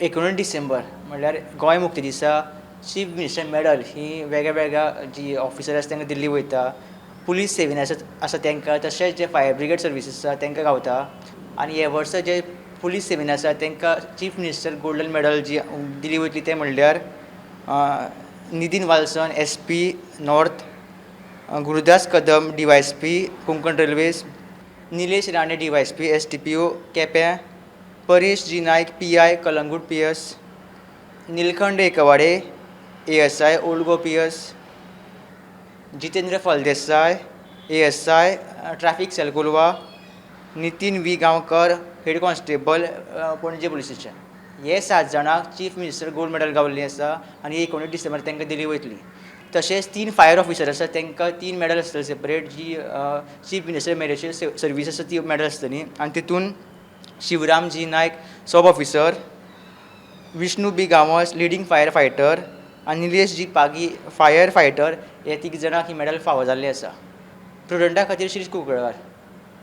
19 डिसेंबर म्हणल्यार गोंय मुक्ती दिसा चीफ मिनिस्टर मॅडल ही वेगळ्या वेगळ्या जी ऑफिसर आसा तांकां दिल्ली वयता. पुलीस सेवेन आसा आसा तांकां, तशेंच जे फायर ब्रिगेड सर्विसीस आसा तांकां गावता. आनी हे वर्सा जे पुलीस सेवेन आसा तांकां चीफ मिनिस्टर गोल्डन मॅडल जी दिली वयतली ते म्हणल्यार Nitin Watson, SP north, Gurudas Kadam, DySP, Konkan railways, Nilesh Rane, DySP, SDPO, केप्यां, परेश जी Naik, PI, Calangute PS, Nilkanth Ekwade, ASI, old Goa PS, Jitendra Phaldesai, ASI, traffic cell, Colva, Nitin V Gaonkar, head constable, Panaji police station. हे सात जाणांक chief minister gold medal गावल्ली आसा आनी 19 डिसेंबर तांकां दिली वयतली. तशेंच तीन फायर ऑफिसर आसा, तांकां तीन मेडल आसतले सेपरेट. जी चीफ मिनिस्टर मेरिटोरियस सर्वीस आसा ती मेडल आसतली आनी तितून शिवराम जी नायक, सब ऑफिसर, विष्णू बी गांवस, लिडींग फायर फायटर आनी निलेश जी पागी, फायर फायटर. हे तीग जाणांक ही मेडल फावो जाल्ली आसा. प्रुडंटा खातीर शिरीष कुंकळकार.